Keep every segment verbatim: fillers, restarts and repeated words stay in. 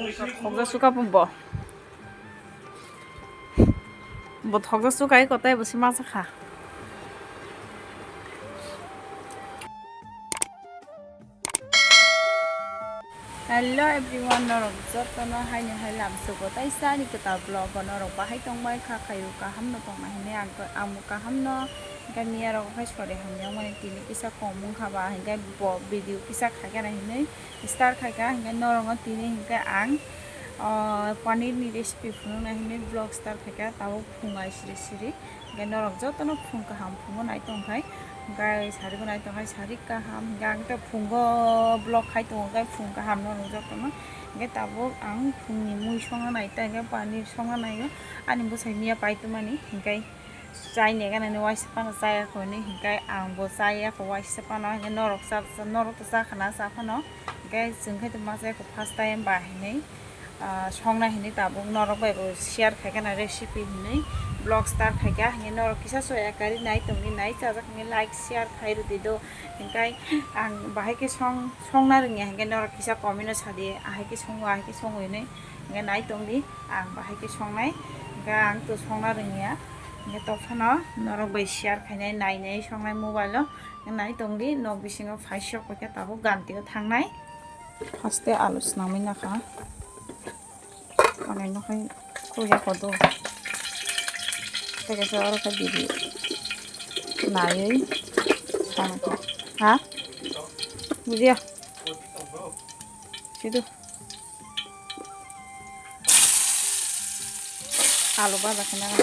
Thokjak suka bo. Bo thokjak suka iko tei bo se masa kha. Hello everyone, norok jotono haino hai lamsogo tei sani kwtal vlog o norok bahai tongbai kha, khaio kaham no tongma hinwi ang, ang bo kaham no, hingke miya rok hai sori hamya wngmani tini kisa kom wngkha ba hingke bo video kisa khaikhe na hinwi start khaikha, hingke norok no tini hingke ang, o, paneer ni recipe phunukna hinwi vlog start khaikha, tabuk phung ai siri siri. Hingke norok jotono phung kaham phungo nai tongkhai, hingke saribo nai tongkhai, sari kaham, hingke ang khe phungo vlog khai tongo, hingke phung kaham norok jotono. Hingke tabuk ang phungni mui songna nai ta, hingke paneer songna naio, ani bwsai miya pai tongmani, hingke chai nega nani waisa phano chaya kho hinwi, hingke ang bo chaya kho waisa phano, hingke norok cha, norok to cha khana cha phano, hingke chwng khe to ma chaya kho first time ba hinwi. Ah, songna hinwi tabuk norok bai bo share khaikha na recipe hinwi vlog start khaikha hinwi norok kisa soya kari nai tongdi nai chajak hinwi like share khai rwdi do hinkai ang bahai khe song songna rwngya hinkai norok kisa comment o sadi ahai khe songo ahai khe songo hinwi hinkai nai tongdi ang bahai khe songnai hinkai ang to songna rwngya hinkai tokphano norok bai share khainai nainai songnai mobile o nai tongdi nok bisingo phai sok paikha tabuk ganti o thangnai. Haste alu swnamwi nakha. Manwi no khai khulya kodo. Tei kaisa oro khe bidi naiwi tongkha. Ha? Bujiya. Sidu. Alu baja khe nang.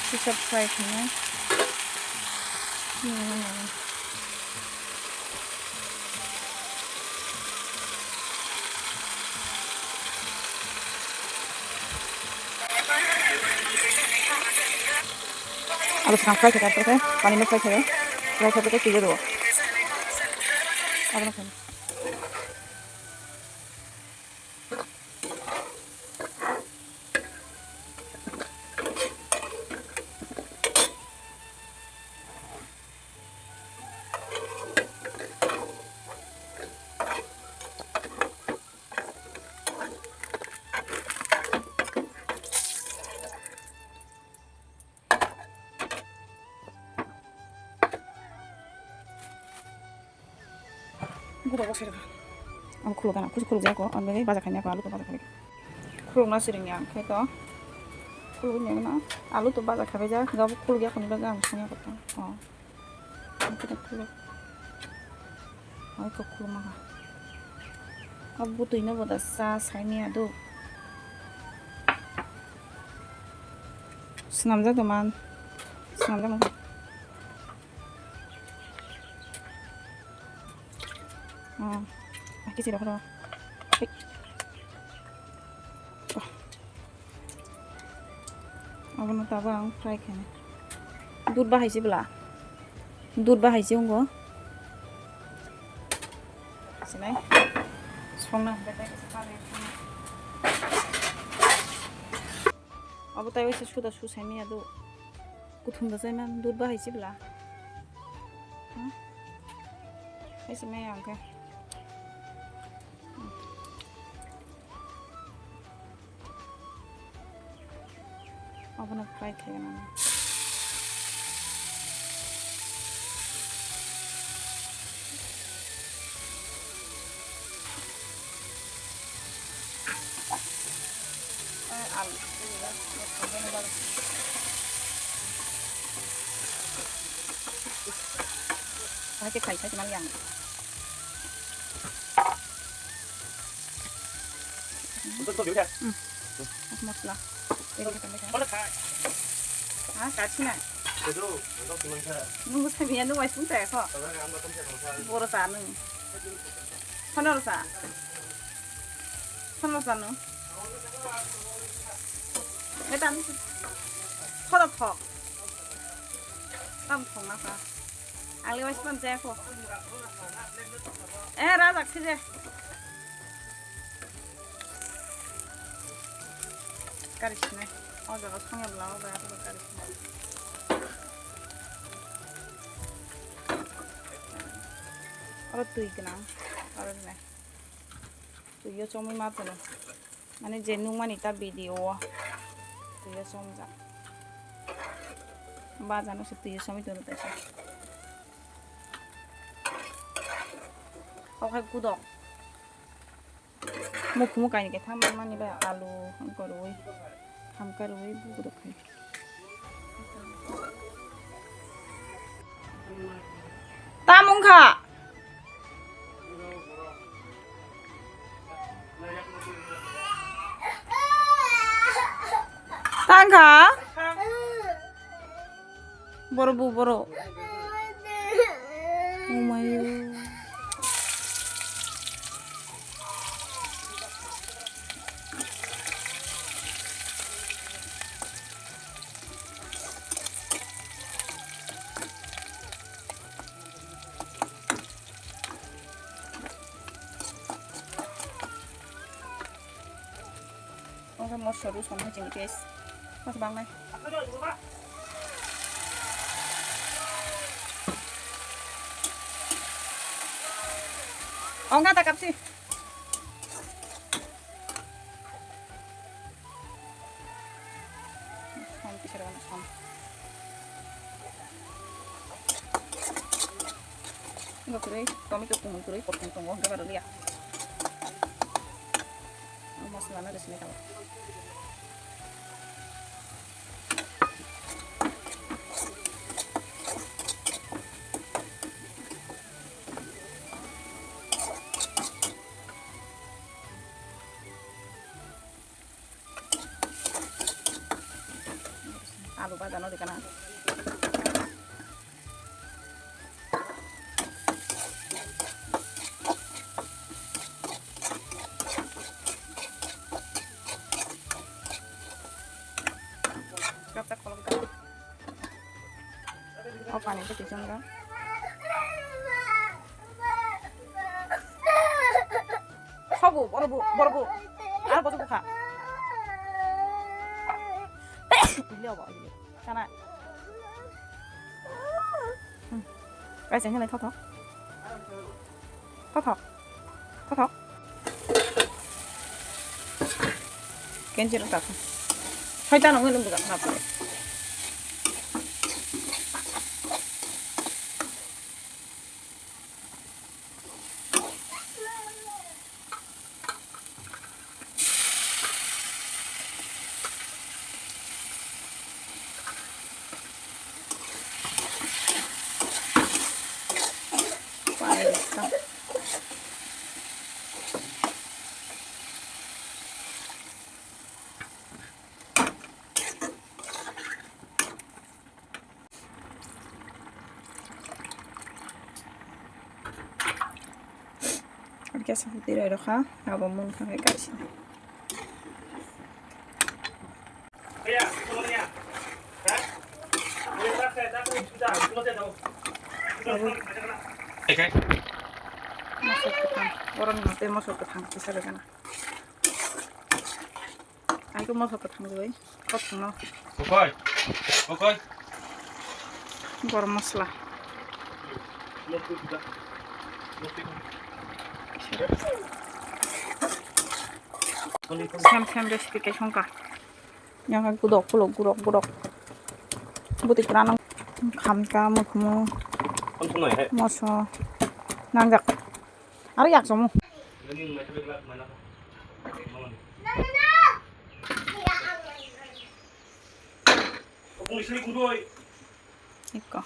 Kisa fry khainai. Abo swkang fry khe, fry khe, pani no fry khe, fry khe, fry khe, twi rw. Abo no khe. Guba box rega. Ang khuluk gana, kusu khuluk jako, ang bai baja khaina ko, alu to baja khaina. Khuluk na siring yang khe to. Khuluk ni na, alu to baja khabai ja, gabo khuluk ya khoni baga ang sanya ko to. Oh. Ang khe to khuluk. Ai ko khuluk ma. Abu tu ina boda sa sai ni adu. Swnamjak doman. Swnamjak doman. Oh, ah, kisi rok rok. Hei. Wah. Abono tabuk ang fry khainai. Dud bahai se bwla. Dud bahai se wngo. Sinai. Songna hwnkhe tei kaisa kari. Abo tai waisa suda su saimanya do. Kuthum da chai man dud bahai se bwla. Hmm? Hai se maya hwnkhe. Abono fry khaigana. Hai khe khai khai mal yang. Mosla. Ha, kachi na. Nunggu sabi ya, nunggu waisung saya kho. Boro sa nung. Sono sa. Sono sa nung. Metan. Thoda thok. Tam thok na sa. Ang le waisung saya kho. Eh, rajak sije. Kari sinai. O jaga songya bwla o bai aswk kari sinai. Oro twi gwnang. Oro nai. Twi o chomwi ma tono. Mane je nukmani ta video o. Twi o chomjak. Bajano se twi o chomwi tono taisa. Kok hai gudok. Mukhumu kainwi khe thamani bai alu wngkha rwui, thamkha rwui bugurok khai. Tamung kha. Tang kha. Boro bu boro. Oh my God. Oke, mosla rw song hai chini guys. Mas bangnai. Ongka ta kapsi. Som kisa rw som. Ongka kwrwi, tomato kumui kwrwi, kothong tongo, hwnkhe ba rwliya. Mosla no rw sini tabuk. Alu bhaja no rikana. Chak chak kolok da. O pani to kicham da. Sobu, boro bu, boro bu. Ar bojo bukha. Ile obo, ile. Sana. Hmm. Guys, ini lagi thothok. Thothok. Thothok. Kenjiro thothok. Soitan nungwi nungwi thothok. Kisa huti roi rokha, abo mung thangwi kaisa. Mosok kwthang, borokni motwi mosok kwthang kisa rwgana. Ang khe mosok kwthang rwui kothokno. Bokoi. Bokoi. Garam masala. Same same recipe khe songkha. Yang khe gudok pulok gurok gurok. Bwtwi kwrwng khamkha mukhumu. Moso nangjak. Aro yak chomo. Ikko.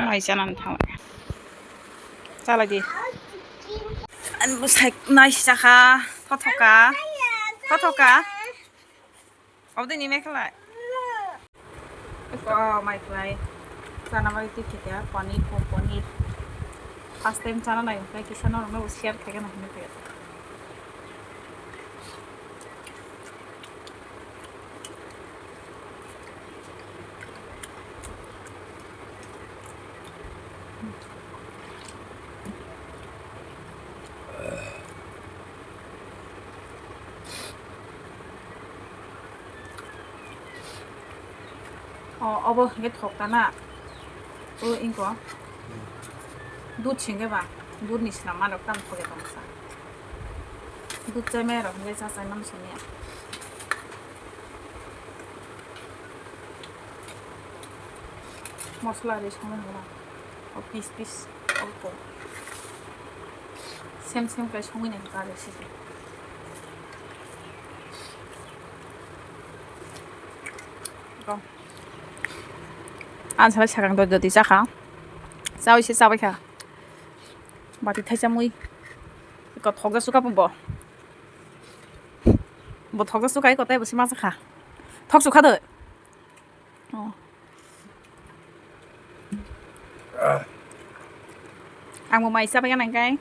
Mai chanani thang. Chalai di. Ani bwsai nai saka. Thothoka. Thothoka. Obodini mai khlai. Eko mai khlai. Chana bai twi khikha paneer ko paneer. First time chana nai khlai kisa norokno share khaikhe nahino khe. O, obo hwnkhe thok ta na. O, inko. Dudh singkhe ba. Dudh ni swnam manok tam thoge tongsa. Dudh chai maya rok hwnkhe cha chai mano saniya. Mosla ri songwi hwnla. O piece piece oko. Sem sem khlai songwi nai kha resi. Go. Ang salai sakang doi doi chakha. Chawi se chabai kha. Bati thaisa mui. Ko thokja suka bo. Bo thokja suka ko tai bo sima chakha. Thok sukha doi. Oh. Ang bo mai chabai nang kai.